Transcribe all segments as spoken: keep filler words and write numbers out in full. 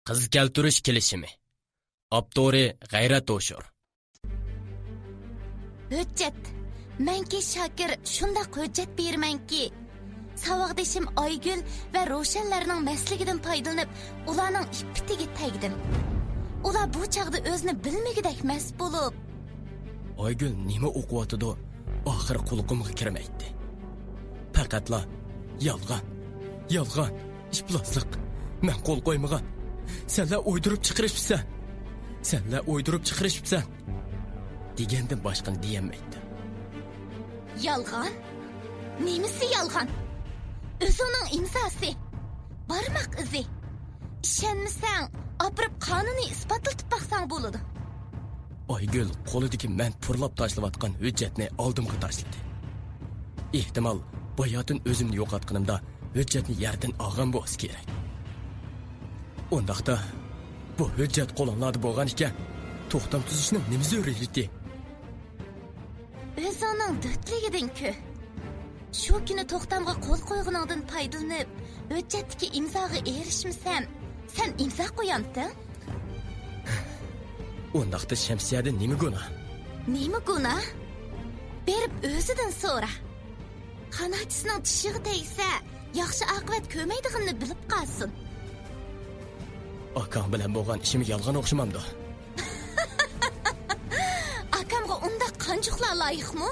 قىز كەلتۈرۈش كېلىشىمى. ئاپتورى غەيرەت ھوشۇر. ھۆججەت. مەنكى شاكىر شۇنداق ھۆججەت بېرىمەنكى، ساۋاقدىشىم ئايگۈل ۋە روشەنلەرنىڭ مەستلىكىدىن پايدىلىنىپ، ئۇلارنىڭ ئىپپىتىگە تەگدىم. ئۇلار بۇ چاغدا ئۆزىنى بىلمىگۈدەك مەست بولۇپ، ئايگۈل نېمە ئوقۇۋاتىدۇ؟ ئاخىر قۇلىقىمغا كىرمەيتتى. پەقەتلا، «يالغان، يالغان، ئىپلاسلىق، مەن قول قويمىغان، سەنلەر ئويدۇرۇپ چىقىرىشىپسەن، سەنلەر ئويدۇرۇپ چىقىرىشىپسەن» دېگەندىن باشقىنى دېيەلمەيتتىم. يالغان؟ نېمىسى يالغان؟ ئۆزۈڭنىڭ ئىمزاسى، بارماق ئىزى. ئىشەنمىسەڭ، ئاپىرىپ قانۇنىي ئىسپاتلىتىپ باقساڭ بولىدۇ. ئايگۈل قولىدىكى مەن پۇرلاپ تاشلىۋاتقان ھۆججەتنى ئالدىمغا تاشلىدى. ئېھتىمال، باياتىن ئۆزۈمنى يوقاتقىنىمدا ھۆججەتنى يەردىن ئالغان بولسا كېرەك. ئۇنداقتا، بۇ ھۆججەت قولۇڭلاردا بولغان ئىكەن، توختام تۈزۈشنىڭ نېمە زۆرۈرىيىتى؟ ئۆزۈڭنىڭ دۆتلۈكىدىن كۆ. شۇ كۈنى توختامغا قول قويغىنىڭدىن پايدىلىنىپ، ھۆججەتتىكى ئىمزاغا ئېرىشمىسەم، سەن ئىمزا قويامتىڭ؟ ئۇنداقتا شەمسىيەدىن نېمە گۇناھ؟ نېمە گۇناھ؟ بېرىپ ئۆزىدىن سورا. قاناتچىسىنىڭ چىشىغا تەگسە، ياخشى ئاقىۋەت كۆرمەيدىغىنىنى بىلىپ قالسۇن. ئاكاڭ بىلەن بولغان ئىشىم يالغان ئوخشىمامدۇ؟ ئاكامغا ئۇنداق قانجۇقلار لايىقمۇ؟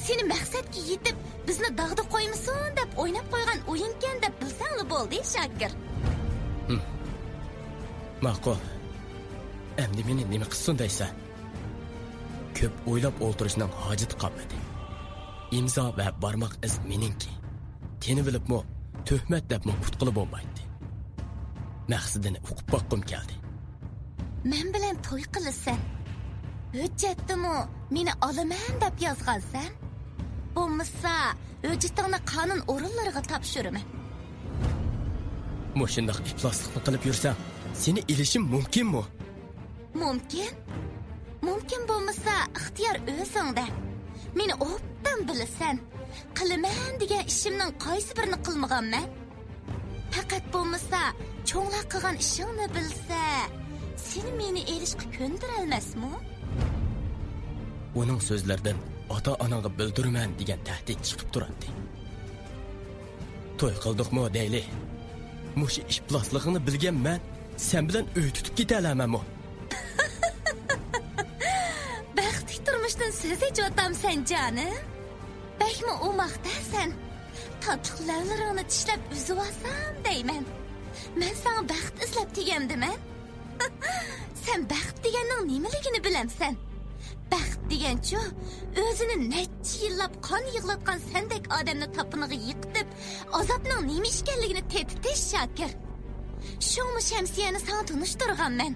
سېنى مەقسەتكە يېتىپ، بىزنى داغدا قويمىسۇن دەپ ئويناپ قويغان ئويۇنكەن دەپ بىلسەڭلا بولدى، شاكىر. ھىم. ماقۇل. ئەمدى مېنى نېمە قىلسۇن دەيسەن؟ كۆپ ئويلاپ ئولتۇرۇشنىڭ ھاجىتى قالمىدى. ئىمزا ۋە بارماق ئىز مېنىڭكى. تېنىۋېلىپمۇ، تۆھمەت دەپمۇ قۇتقىلى بولمايتتى. مەقسىتىنى ئۇقۇپ باققۇم كەلدى. مەن بىلەن توي قىلىسەن. ھۆججەتتىمۇ مېنى ئالىمەن دەپ يازغانسەن. بولمىسا، ھۆججىتىڭنى قانۇن ئورۇنلىرىغا تاپشۇرىمەن. مۇشۇنداق ئىپلاسلىقنى قىلىپ يۈرسەڭ، سېنى ئېلىشىم مۇمكىنمۇ؟ مۇمكىن. مۇمكىن بولمىسا، ئىختىيار ئۆزۈڭدە. مېنى ئوبدان بىلىسەن. قىلىمەن دېگەن ئىشىمنىڭ قايسى بىرىنى قىلمىغانمەن؟ پەقەت بولمىسا، چوڭلار قىلغان ئىشىڭنى بىلسە، سېنى مېنى ئېلىشقا كۆندۈرەلمەسمۇ؟ ئۇنىڭ سۆزلىرىدىن «ئاتا-ئاناڭغا بىلدۈرىمەن» دېگەن تەھدىت چىقىپ تۇراتتى. توي قىلدۇقمۇ دەيلى؟ مۇشۇ ئىپلاسلىقىڭنى بىلگەن مەن سەن بىلەن ئۆي تۇتۇپ كېتەلەرمەنمۇ؟ بەختلىك تۇرمۇشتىن سۆز ئېچىۋاتامسەن، جانىم؟ بەكمۇ ئوماق-دە سەن. تاتلىق لەۋلىرىڭنى چىشلەپ ئۈزۈۋالسام دەيمەن. مەن ساڭا بەخت ئىزلەپ دېگەمدىمەن؟ سەن بەخت دېگەننىڭ نېمىلىكىنى بىلەمسەن؟ بەخت دېگەنچۇ، ئۆزىنى نەچچە يىللاپ قان يىغلاتقان سەندەك ئادەمنى تاپىنىغا يىقىتىپ، ئازابنىڭ نېمە ئىكەنلىكىنى تېتىتىش، شاكىر. شۇڭىمۇ شەمسىيەنى ساڭا تونۇشتۇرغانمەن.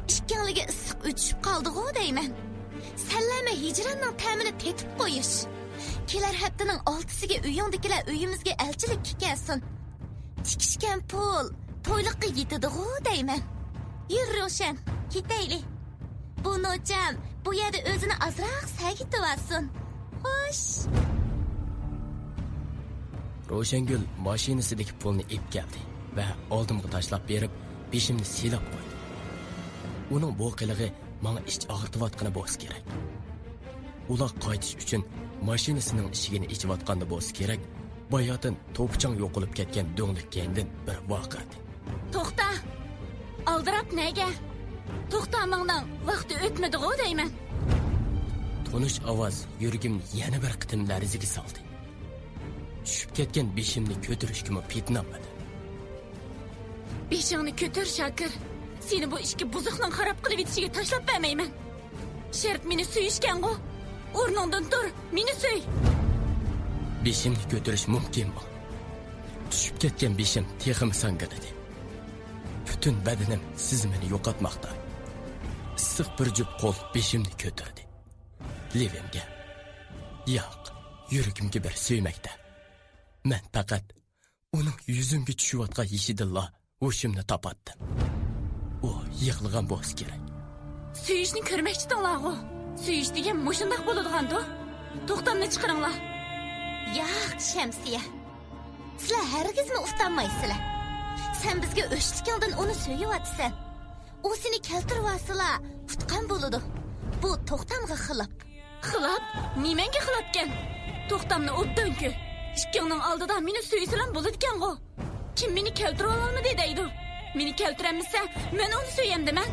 ئىككىڭلىگە ئىسسىق ئۆتۈشۈپ قالدىغۇ دەيمەن. سەنلەرمۇ ھىجراننىڭ تەمىنى تېتىپ قويۇش. كېلەر ھەپتىنىڭ ئالتىسىگە ئۆيۈڭدىكىلەر ئۆيىمىزگە ئەلچىلىككە كەلسۇن. تىكىشكەن پۇل تويلۇققا يېتىدىغۇ دەيمەن. يۈر روشەن، كېتەيلى. بۇ نوچام بۇ يەردە ئۆزىنى ئازراق سەگىتىۋالسۇن. خوش. روشەنگۈل ماشىنىسىدىكى پۇلنى ئېلىپ كەلدى ۋە ئالدىمغا تاشلاپ بېرىپ، بېشىمنى سىيلاپ قويدى. ئۇنىڭ بۇ قىلىقى ماڭا ئىچ ئاغرىتىۋاتقىنى بولسا كېرەك. ئۇلار قايتىش ئۈچۈن ماشىنىسىنىڭ ئىشىكىنى ئېچىۋاتقاندا بولسا كېرەك، باياتىن توپا-چاڭ يوقىلىپ كەتكەن دۆڭلۈك كەينىدىن بىر ۋارقىرىدى. توختا! ئالدىراپ نەگە؟ توختاماڭنىڭ ۋاقتى ئۆتمىدىغۇ دەيمەن. تونۇش ئاۋاز يۈرىكىمنى يەنە بىر قېتىم لەرزىگە سالدى. چۈشۈپ كەتكەن بېشىمنى كۆتۈرۈشكىمۇ پېتىنالمىدىم. بېشىڭنى كۆتۈر، شاكىر. سېنى بۇ ئىككى بۇزۇقنىڭ خاراب قىلىۋېتىشىگە تاشلاپ بەرمەيمەن. شەرت مېنى سۆيۈشكەنغۇ؟ ئورنۇڭدىن تۇر، مېنى سۆي! بېشىمنى كۆتۈرۈش مۇمكىنمۇ؟ چۈشۈپ كەتكەن بېشىم تېخىمۇ ساڭگىلىدى. پۈتۈن بەدىنىم سېزىمىنى يوقاتماقتا. ئىسسىق بىر جۈپ قول بېشىمنى كۆتۈردى. لېۋىمگە، ياق، يۈرىكىمگە بىر سۆيمەكتە. مەن پەقەت ئۇنىڭ يۈزۈمگە چۈشۈۋاتقان يېشىدىنلا ھوشۇمنى تاپاتتىم. ئۇ يىغلىغان بولسا كېرەك. سۆيۈشنى كۆرمەكچىدىڭلارغۇ؟ سۆيۈش دېگەن مۇشۇنداق بولىدىغاندۇ؟ توختامنى چىقىرىڭلار. ياق، شەمسىيە. سىلەر ھەرگىزمۇ ئۇتالمايسىلەر. سەن بىزگە ئۆچلۈكۈڭدىن ئۇنى سۆيۈۋاتىسەن. ئۇ سېنى كەلتۈرۈۋالسىلا، ئۇتقان بولىدۇ. بۇ توختامغا خىلاپ. خىلاپ؟ نېمەڭگە خىلاپكەن؟ توختامنى ئوبدان كۆر. ئىككىڭنىڭ ئالدىدا مېنى سۆيسىلەم بولىدىكەنغۇ. كىم مېنى كەلتۈرۈۋالالمىدى دەيدۇ؟ مېنى كەلتۈرەلمىسە، مەن ئۇنى سۆيەمدىمەن.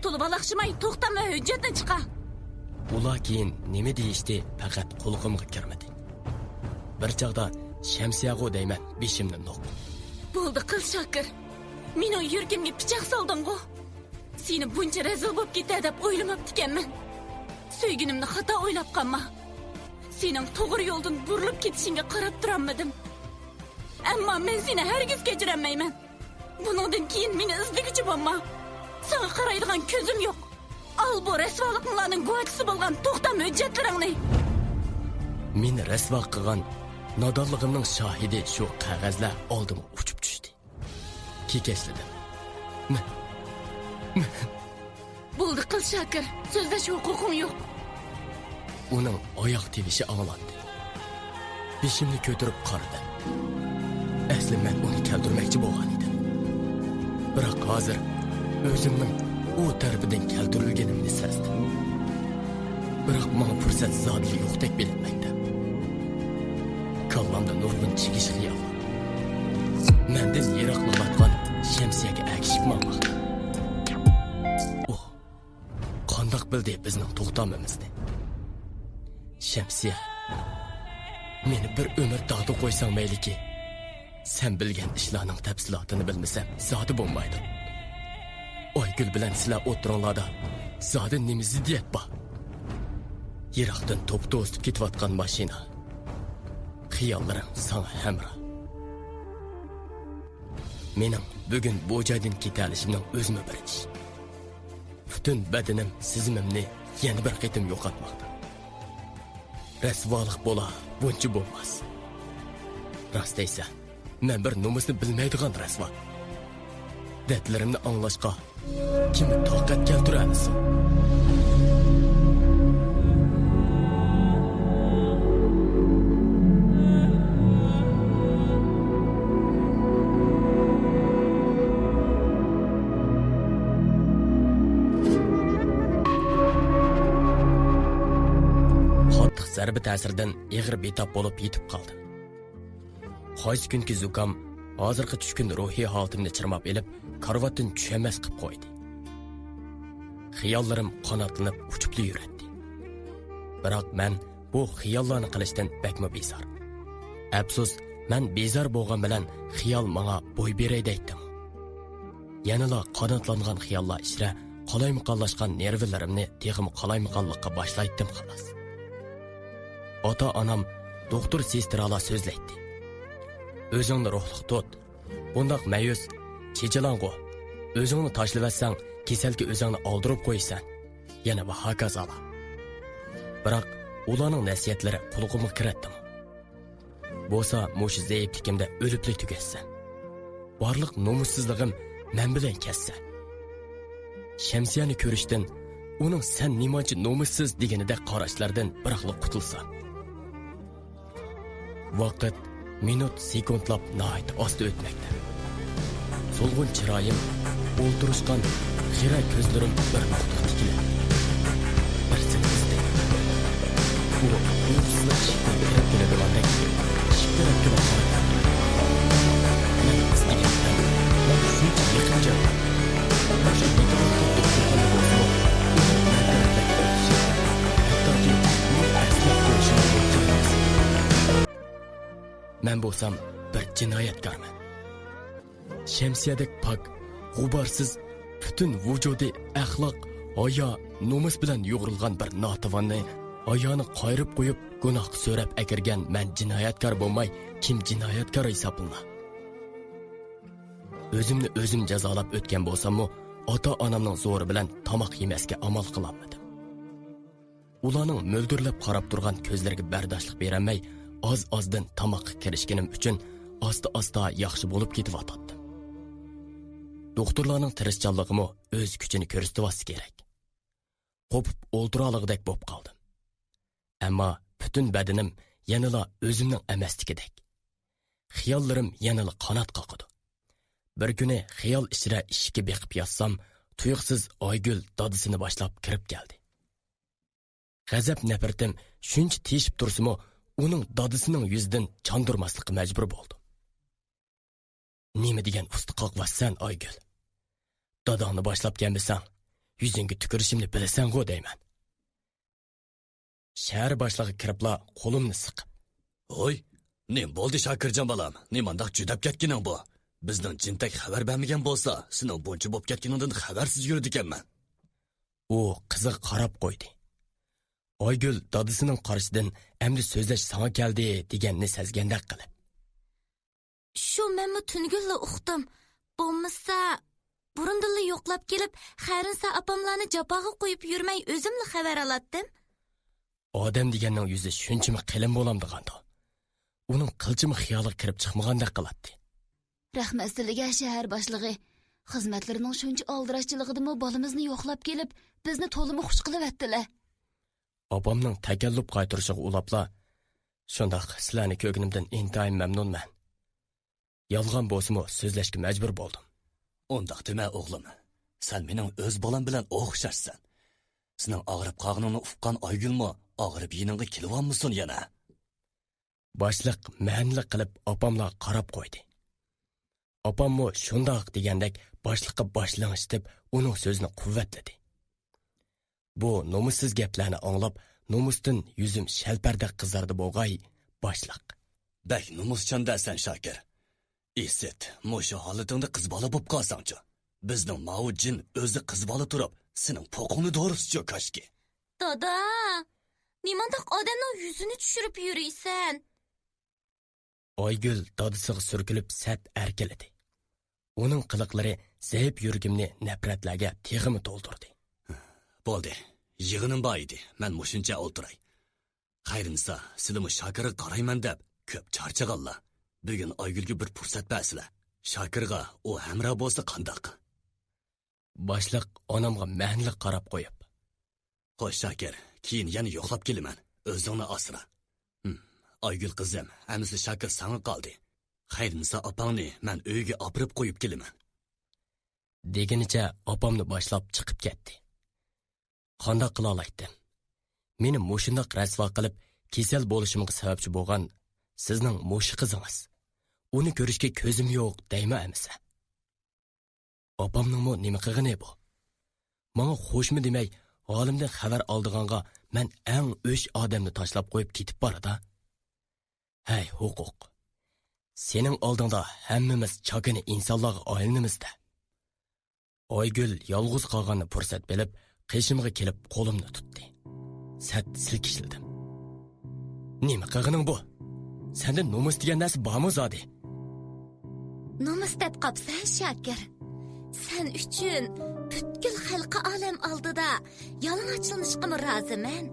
تولا بالاقشىماي، توختام ۋە ھۆججەتنى چىقار. ئۇلار كېيىن نېمە دېيىشتى، پەقەت قۇلىقىمغا كىرمىدى. بىر چاغدا شەمسىيەغۇ دەيمەن، بېشىمنى نوق. بولدى قىل شاكىر. مېنىڭ يۈرىكىمگە پىچاق سالدىڭغۇ. سېنى بۇنچە رەزىل بولۇپ كېتەر دەپ ئويلىماپتىكەنمەن. سۆيگىنىمنى خاتا ئويلاپ قالما. سېنىڭ توغرا يولدىن بۇرۇلۇپ كېتىشىڭگە قاراپ تۇرالمىدىم. ئەمما مەن سېنى ھەرگىز كەچۈرەلمەيمەن. بۇنىڭدىن كېيىن مېنى ئىزدىگۈچى بولما. ساڭا قارايدىغان كۆزۈم يوق. ئال بۇ رەسۋالىقلارنىڭ گۇۋاھچىسى بولغان توختام ھۆججەتلىرىڭنى. مېنى رەسۋا قىلغان نادانلىقىمنىڭ شاھىدى شۇ قەغەزلەر ئالدىمغا ئۇچۇپ چۈشتى. كېكەچلىدىم. مەن، مەن. بولدى قىل شاكىر، سۆزلەش ھوقۇقۇڭ يوق. ئۇنىڭ ئاياغ تىۋىشى ئاڭلاندى. بېشىمنى كۆتۈرۈپ قارىدىم. ئەسلى مەن ئۇنى كەلتۈرمەكچى بولغان ئىدىم. بىراق ھازىر ئۆزۈمنىڭ ئۇ تەرىپىدىن كەلتۈرۈلگىنىمنى سەزدىم. بىراق ماڭا پۇرسەت زادىلا يوقتەك بىلىنمەكتە. كاللامدا نۇرغۇن چىگىش خىياللار. مەندىن يىراقلىۋاتقان شەمسىيەگە ئەگىشىپ ماڭماقتا. ئۇ قانداق بىلدى بىزنىڭ توختامىمىزنى؟ شەمسىيە، مېنى بىر ئۆمۈر داغدا قويساڭ مەيلىكى. سەن بىلگەن ئىشلارنىڭ تەپسىلاتىنى بىلمىسەم، زادى بولمايدۇ. ئايگۈل بىلەن سىلەر ئوتتۇرىڭلاردا زادى نېمە زىددىيەت بار؟ يىراقتىن توپا توزۇپ كېتىۋاتقان ماشىنا. خىياللىرىڭ ساڭا ھەمراھ. مېنىڭ بۈگۈن بۇ جايدىن كېتەلىشىمنىڭ ئۆزىمۇ بىر ئىش. پۈتۈن بەدىنىم سېزىمىمنى يەنە بىر قېتىم يوقاتماقتا. رەسۋالىق بولا، بۇنچە بولماس. راست دەيسەن، مەن بىر نومۇسنى بىلمەيدىغان رەسۋا. دەردلىرىمنى ئاڭلاشقا كىم تاقەت كەلتۈرەلىسۇن؟ قاتتىق زەربە تەسىرىدىن ئېغىر بىتاپ بولۇپ يېتىپ قالدىم. قايسى كۈنكى زۇكام ھازىرقى چۈشكۈن روھىي ھالىتىمنى چىرماپ ئېلىپ، كارىۋاتتىن چۈشەلمەس قىپ قويدى. خىياللىرىم قاناتلىنىپ ئۇچۇپلا يۈرەتتى. بىراق مەن بۇ خىياللارنى قىلىشتىن بەكمۇ بىزار. ئەپسۇس، مەن بىزار بولغان بىلەن خىيال ماڭا بوي بېرەي دەيتتىمۇ. يەنىلا قاناتلانغان خىياللار ئىچرە قالايمىقانلاشقان نېرۋىلىرىمنى تېخىمۇ قالايمىقانلىققا باشلايتتىم خالاس. ئاتا-ئانام، دوختۇر، سېسترالار سۆزلەيتتى. «ئۆزۈڭنى روھلۇق تۇت. بۇنداق مەيۈس، چېچىلاڭغۇ. ئۆزۈڭنى تاشلىۋەتسەڭ، كېسەلگە ئۆزۈڭنى ئالدۇرۇپ قويىسەن.» يەنە ۋە ھاكازالار. بىراق ئۇلارنىڭ نەسىھەتلىرى قۇلىقىمغا كىرەتتىمۇ؟ بولسا مۇشۇ زەئىپلىكىمدە ئۆلۈپلا تۈگەتسە. بارلىق نومۇسسىزلىقىم مەن بىلەن كەتسە. شەمسىيەنى كۆرۈشتىن، ئۇنىڭ «سەن نېمانچە نومۇسسىز» دېگىنىدەك قاراشلاردىن بىراقلا قۇتۇلسام. ۋاقىت مىنۇت، سېكۇنتلاپ ناھايىتى ئاستا ئۆتمەكتە. سولغۇن چىرايىم، ئولتۇرۇشقان خىرە كۆزلىرىم بىر نۇقتىغا تىكىلىپ، بىرسىنى ئىزدەيمەن. ئۇ ئۇنسىزلا ئىشىكتىن كىرىپ كېلىدىغاندەك ئىشىك تەرەپكىلا قاراپ. مەن ئىزدىگەن، ماڭا شۇنچە يېقىن جاي. مۇشۇ مېترودا دوختۇرخانا بولسىمۇ، ئۇنىڭ مەن تەرەپتىكى ئۆتۈشى، ھەتتاكى ئۇنى ئەسلەپ قويۇشىمۇ مۇمكىن ئەمەس. مەن بولسام بىر جىنايەتكارمەن. شەمسىيەدەك پاك، غۇبارسىز، پۈتۈن ۋۇجۇدى ئەخلاق، ھايا، نومۇس بىلەن يۇغۇرۇلغان بىر ناتىۋاننى ئايانى قايرىپ قويۇپ، گۇناھقا سۆرەپ ئەكىرگەن مەن جىنايەتكار بولماي، كىم جىنايەتكار ھېسابلىنا؟ ئۆزۈمنى ئۆزۈم جازالاپ ئۆتكەن بولساممۇ، ئاتا-ئانامنىڭ زورى بىلەن تاماق يېمەسكە ئامال قىلالمىدىم. ئۇلارنىڭ مۆلدۈرلەپ قاراپ تۇرغان كۆزلىرىگە بەرداشلىق بېرەلمەي، ئاز-ئازدىن تاماققا كىرىشكىنىم ئۈچۈن ئاستا-ئاستا ياخشى بولۇپ كېتىۋاتاتتىم. دوختۇرلارنىڭ تىرىشچانلىقىمۇ ئۆز كۈچىنى كۆرسىتىۋاتسا كېرەك. قوپۇپ ئولتۇرالىغۇدەك بولۇپ قالدىم. ئەمما پۈتۈن پۈتۈن بەدىنىم يەنىلا ئۆزۈمنىڭ ئەمەستىكىدەك. خىياللىرىم يەنىلا قانات قاقىدۇ. بىر كۈنى خىيال ئىچرە ئىشىككە بېقىپ ياتسام، تۇيۇقسىز ئايگۈل دادىسىنى باشلاپ كىرىپ كەلدى. غەزەپ نەپرىتىم شۇنچە تېشىپ تۇرسىمۇ، ئۇنىڭ دادىسىنىڭ يۈزىدىن چاندۇرماسلىققا مەجبۇر بولدۇم. نېمە دېگەن ئۇستا قاغۋازسەن، ئايگۈل! داداڭنى باشلاپ كەلمىسەڭ، يۈزۈڭگە تۈكۈرۈشۈمنى بىلىسەنغۇ دەيمەن. شەھەر باشلىقى كىرىپلا قولۇمنى سىقىپ، ھوي، نېمە بولدى شاكىرجان بالام؟ نېمانداق جۈدەپ كەتكىنىڭ بۇ؟ بىزنىڭ جىنتەك خەۋەر بەرمىگەن بولسا، سېنىڭ بۇنچە بوپ كەتكىنىڭدىن خەۋەرسىز يۈرىدىكەنمەن. ئۇ قىزىغا قاراپ قويدى. ئايگۈل دادىسىنىڭ قارىشىدىن ئەمدى سۆزلەش ساڭا كەلدى دېگەننى سەزگەندەك قىلىپ. شۇ مەنمۇ تۈنۈگۈنلا ئۇقتۇم. بولمىسا، بۇرۇندىنلا يوقلاپ كېلىپ، خەيرىنسا ئاپاملارنى جاپاغا قويۇپ يۈرمەي ئۆزۈملا خەۋەر ئالاتتىم. ئادەم دېگەننىڭ يۈزى شۇنچىمۇ قېلىن بولامدىغاندۇ؟ ئۇنىڭ قىلچىمۇ خىيالىغا كىرىپ چىقمىغاندەك قىلاتتى. رەھمەت سىلىگە، شەھەر باشلىقى. خىزمەتلىرىنىڭ شۇنچە ئالدىراشچىلىقىدىمۇ بالىمىزنى يوقلاپ كېلىپ، بىزنى تولىمۇ خۇش قىلىۋەتتىلە. ئاپامنىڭ تەكەللۇپ قايتۇرۇشىغا ئۇلاپلا، شۇنداق، سىلەرنى كۆرگىنىمدىن ئىنتايىن مەمنۇنمەن. يالغان بولسىمۇ سۆزلەشكە مەجبۇر بولدۇم. ئۇنداق دېمە، ئوغلۇم. سەن مېنىڭ ئۆز بالام بىلەن ئوخشاشسەن. سېنىڭ ئاغرىپ قالغىنىڭنى ئۇققان ئايگۈلمۇ ئاغرىپ يېنىڭغا كېلىۋالمىسۇن يەنە. باشلىق مەنىلىك قىلىپ ئاپاملارغا قاراپ قويدى. ئاپاممۇ شۇنداق دېگەندەك باشلىققا باش لىڭشىتىپ، ئۇنىڭ سۆزىنى قۇۋۋەتلىدى. بۇ نومۇسسىز گەپلەرنى ئاڭلاپ، نومۇستىن يۈزۈم شەلپەردەك قىزاردى بولغاي، باشلىق. بەك نومۇسچان دەسەن، شاكىر. ئىسىت، مۇشۇ ھالىتىڭدە قىز بالا بوپ قالساڭچۇ؟ بىزنىڭ ماۋۇ جىن ئۆزى قىز بالا تۇرۇپ، سېنىڭ پوقۇڭنى دورىسىچۇ كاشكى. دادا، نېمانداق ئادەمنىڭ يۈزىنى چۈشۈرۈپ يۈرىسەن؟ ئايگۈل دادىسىغا سۈركىلىپ سەت ئەركىلىدى. ئۇنىڭ قىلىقلىرى زەئىپ يۈرىكىمنى نەپرەتلەرگە تېخىمۇ تولدۇردى. بولدى، يىغىنىم بار ئىدى، مەن مۇشۇنچە ئولتۇراي. خەيرىنسا، سىلىمۇ شاكىرغا قارايمەن دەپ كۆپ چارچىغانلا. بۈگۈن ئايگۈلگە بىر پۇرسەت بەرسىلە. شاكىرغا ئۇ ھەمراھ بولسا قانداق؟ باشلىق ئانامغا مەنىلىك قاراپ قويۇپ. خوش شاكىر، كېيىن يەنە يوقلاپ كېلىمەن. ئۆزۈڭنى ئاسرا. ھىم، ئايگۈل قىزىم، ئەمىسە شاكىر ساڭا قالدى. خەيرىنسا ئاپاڭنى مەن ئۆيگە ئاپىرىپ قويۇپ كېلىمەن. دېگىنىچە ئاپامنى باشلاپ چىقىپ كەتتى. قانداق قىلالايتتىم؟ مېنى مۇشۇنداق رەسۋا قىلىپ، كېسەل بولۇشۇمغا سەۋەبچى بولغان سىزنىڭ مۇشۇ قىزىڭىز. ئۇنى كۆرۈشكە كۆزۈم يوق دەيمۇ ئەمىسە؟ ئاپامنىڭمۇ نېمە قىلغىنى بۇ؟ ماڭا خوشمۇ دېمەي، ھالىمدىن خەۋەر ئالىدىغانغا مەن ئەڭ ئۆچ ئادەمنى تاشلاپ قويۇپ كېتىپ بارىدۇ. ھەي، ھوقۇق! سېنىڭ ئالدىڭدا ھەممىمىز چاكىنا ئىنسانلارغا ئايلىنىمىز-دە. ئايگۈل يالغۇز قالغاننى پۇرسەت بىلىپ، قېشىمغا كېلىپ قولۇمنى تۇتتى. سەت سىلكىشلىدىم. نېمە قىلغىنىڭ بۇ؟ سەندە نومۇس دېگەن نەرسە بارمۇ زادى؟ نومۇس دەپ قاپسەن، شاكىر. سەن ئۈچۈن پۈتكۈل خەلقى ئالەم ئالدىدا يالىڭاچلىنىشقىمۇ رازىمەن.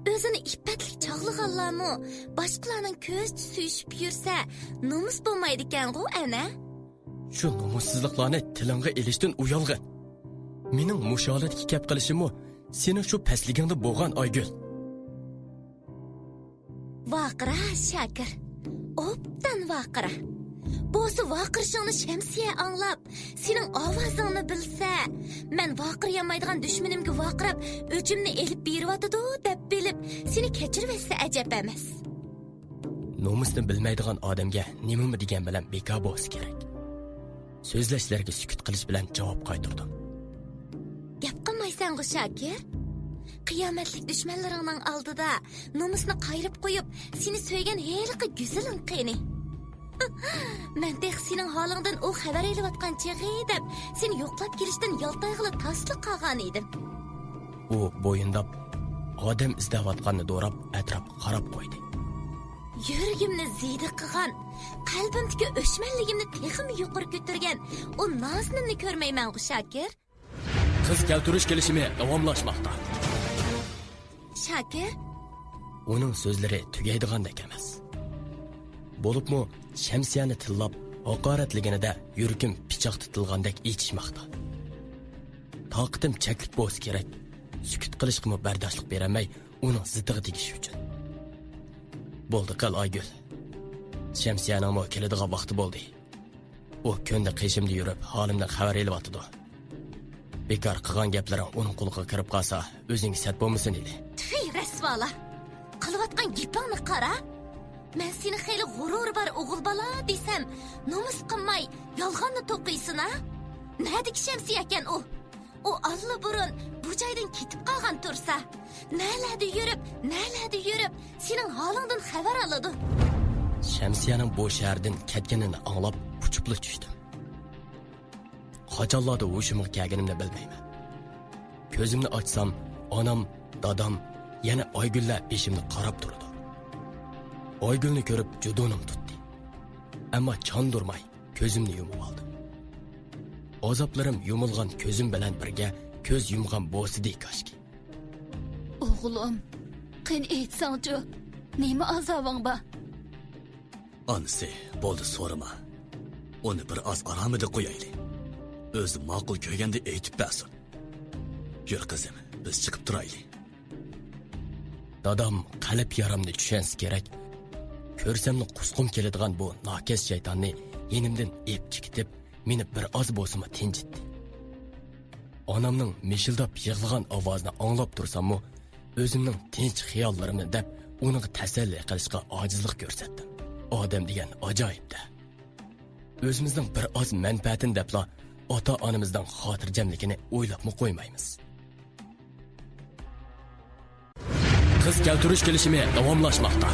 ئۆزىنى ئىپپەتلىك چاغلىغانلارمۇ باشقىلارنىڭ كۆزىچە سۆيۈشۈپ يۈرسە، نومۇس بولمايدىكەنغۇ، ئەنە؟ شۇ نومۇسسىزلىقلارنى تىلىڭغا ئېلىشتىن ئۇيالغىن. مېنىڭ مۇشۇ ھالەتكە كەپ قېلىشىممۇ سېنىڭ شۇ پەسلىكىڭدىن بولغان، ئايگۈل. ۋارقىرا، شاكىر. ئوبدان ۋارقىرا. بولسا ۋارقىرىشىڭنى شەمسىيە ئاڭلاپ، سېنىڭ ئاۋازىڭنى بىلسە، مەن ۋارقىرىيالمايدىغان دۈشمىنىمگە ۋارقىراپ، ئۆچۈمنى ئېلىپ بېرىۋاتىدۇ دەپ بىلىپ، سېنى كەچۈرۈۋەتسە ئەجەب ئەمەس. نومۇسنى بىلمەيدىغان ئادەمگە نېمىمۇ دېگەن بىلەن بىكار بولسا كېرەك. سۆزلەشلەرگە سۈكۈت قىلىش بىلەن جاۋاب قايتۇردۇم. گەپ قىلمايسەنغۇ، شاكىر؟ قىيامەتلىك دۈشمەنلىرىڭنىڭ ئالدىدا نومۇسنى قايرىپ قويۇپ، سېنى سۆيگەن ھېلىقى گۈزىلىڭ قېنى؟ مەن تېخى سېنىڭ ھالىڭدىن ئۇ خەۋەر ئېلىۋاتقان چېغى دەپ، سېنى يوقلاپ كېلىشتىن يالتايغىلى تاسلا قالغانىدىم. ئۇ بويۇنداپ، ئادەم ئىزدەۋاتقاننى دوراپ، ئەتراپقا قاراپ قويدى. يۈرىكىمنى زىيدە قىلغان، قەلبىمدىكى ئۆچمەنلىكىمنى تېخىمۇ يۇقىرى كۆتۈرگەن ئۇ نازىنىننى كۆرمەيمەنغۇ، شاكىر؟ قىز كەلتۈرۈش كېلىشىمى داۋاملاشماقتا. شاكىر؟ ئۇنىڭ سۆزلىرى تۈگەيدىغاندەك ئەمەس. بولۇپمۇ شەمسىيەنى تىللاپ، ھاقارەتلىگىنىدە يۈرىكىم پىچاق تۇتۇلغاندەك ئېچىشماقتا. تاقىتىم چەكلىك بولسا كېرەك، سۈكۈت قىلىشقىمۇ بەرداشلىق بېرەلمەي، ئۇنىڭ زىتىغا تېگىش ئۈچۈن. بولدى قىل، ئايگۈل. شەمسىيەنىڭمۇ كېلىدىغان ۋاقتى بولدى. ئۇ كۈندە قېشىمدا يۈرۈپ، ھالىمدىن خەۋەر ئېلىۋاتىدۇ. بىكار قىلغان گەپلىرىڭ ئۇنىڭ قۇلىقىغا كىرىپ قالسا، ئۆزۈڭگە سەت بولمىسۇن ئىدى. تۈي، رەسۋالار! قىلىۋاتقان گېپىڭنى قارا! مەن سېنى خېلى غۇرۇرى بار ئوغۇل بالا دېسەم، نومۇس قىلماي، يالغاننى توقۇيسىنا؟ نەدىكى شەمسىيەكەن ئۇ؟ ئۇ ئاللىبۇرۇن بۇ جايدىن كېتىپ قالغان تۇرسا، نەلەردە يۈرۈپ، نەلەردە يۈرۈپ، سېنىڭ ھالىڭدىن خەۋەر ئالىدۇ. شەمسىيەنىڭ بۇ شەھەردىن كەتكىنىنى ئاڭلاپ، ئۇچۇپلا چۈشتۈم. قاچانلاردا ھوشۇمغا كەلگىنىمنى بىلمەيمەن. كۆزۈمنى ئاچسام، ئانام، دادام، يەنە ئايگۈللەر بېشىمنى قاراپ تۇرىدۇ. ئايگۈلنى كۆرۈپ جۇدۇنۇم تۇتتى. ئەمما چاندۇرماي كۆزۈمنى يۇمۇۋالدىم. ئازابلىرىم يۇمۇلغان كۆزۈم بىلەن بىرگە كۆز يۇمغان بولسىدى كاشكى. ئوغلۇم، قېنى ئېيتساڭچۇ، نېمە ئازابىڭ بار؟ ئانىسى، بولدى، سورىما. ئۇنى بىر ئاز ئارامىدا قويايلى. ئۆزى ماقۇل كۆرگەندە ئېيتىپ بەرسۇن. يۈر، قىزىم، بىز چىقىپ تۇرايلى. دادام قەلب يارامنى چۈشەنسە كېرەك. كۆرسەملا قۇسقۇم كېلىدىغان بۇ ناكەس شەيتاننى يېنىمدىن ئېپ چىقىتىپ، مېنى بىر ئاز بولسىمۇ تىنچىتتى. ئانامنىڭ مىشىلداپ يىغلىغان ئاۋازىنى ئاڭلاپ تۇرساممۇ، ئۆزۈمنىڭ تىنچ خىياللىرىمنى دەپ، ئۇنىڭغا تەسەللى قىلىشقا ئاجىزلىق كۆرسەتتىم. ئادەم دېگەن ئاجايىپ-دە. ئۆزىمىزنىڭ بىر ئاز مەنپەئەتىنى دەپلا، ئاتا-ئانىمىزنىڭ خاتىرجەملىكىنى ئويلاپمۇ قويمايمىز. قىز كەلتۈرۈش كېلىشىمى داۋاملاشماقتا.